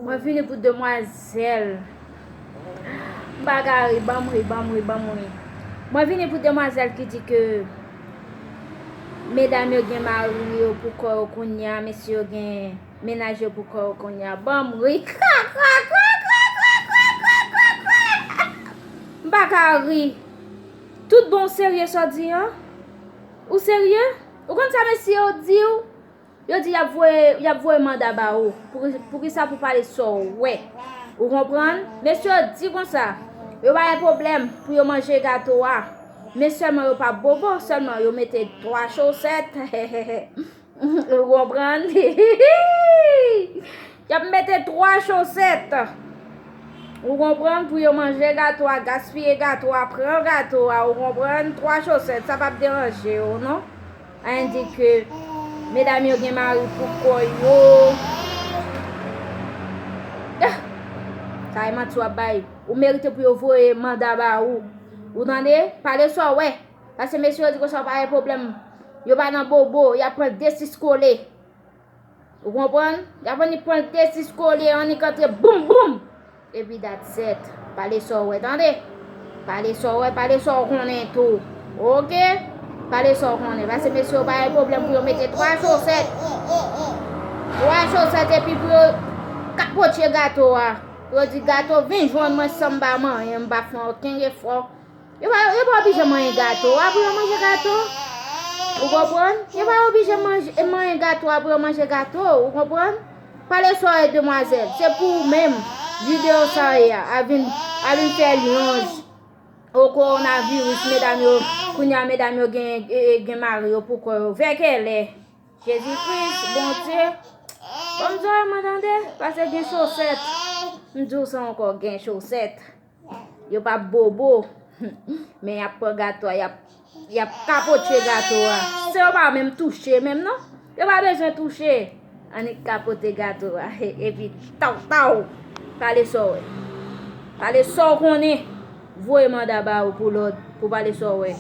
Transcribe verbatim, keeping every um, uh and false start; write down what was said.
Mwen vini pou demwazèl. M pa ka ri, ban m ri, ban m ri, ban m ri. Mwen vini pou demwazèl ki di ke medam yo gen mari yo pou kò yo kounye a, mesye yo gen mennaj yo pou kò yo kounye a. Ban m ri. Kra, kra, kra. M pa ka ri. Tout bon, ou serye sa w di an? Ou serye? Ou konn sa mesye yo di w? Yo di y ap voye, y ap voye manda ba ou. Pou, poukisa pou pale sa w wè? Ou konprann? Mesye yo di konsa, yo pa gen pwoblèm pou yo manje gato a. Men sèlman yo pa bobo, sèlman yo mete twa chosèt. Ou konprann? Y ap mete twa chosèt. Ou konprann? Pou yo manje gato a, gaspiye gato a, pran gato a, ou konprann? Twa chosèt, sa p ap deranje yo, non? Sa vle di ke medam yo gen mari pou kò yo. Ah! Sa e manti w ap bay. Ou merite pou yo voye manda ba ou. Ou tande? Pale sa w wè. Paske mesye yo di konsa w pa gen pwoblèm. Yo pa nan bobo, y ap pran desis kole. Ou konprann? Y ap annik pran desis kole, annik antre boum boum. Epi that's it. Pale sa w wè, tande? Pale sa w wè, pale sa w konnen tou. Oke? Pale sa w konnen. Paske mesye yo pa gen pwoblèm pou yo mete twa chosèt. Twa chosèt epi pou yo kapotye gato a. Pou yo di gato vin jwenn mwen san m pa manyen, m pa fè okenn efò. Yo pa, yo pa oblije manyen gato a pou yo manje gato. Ou konprann? Yo pa oblije manje, manyen gato a pou yo manje gato. Ou konprann? Pale sa w wè, demwazèl. Se pou ou menm videyo sa a ye a. A vin, a vin fè lyonj o kowonaviris, medam yo, kounye a medam yo gen, e, e, gen mari yo pou kò yo. Vè kèlè? Jezi Kris, Bondye. Bon, m di w, mwen tande, paske gen chosèt. M di w sa ankò, gen chosèt. Yo p ap bobo. Men y ap pran gato a, y ap, y ap kapotye gato a. Se yo pa menm touche menm non. Yo pa bezwen touche. Annik kapote gato a. Epi taw, taw. Pale sa w wè. Pale sa w konnen. Voye manda ba ou pou lòd, pou pale sa w wè.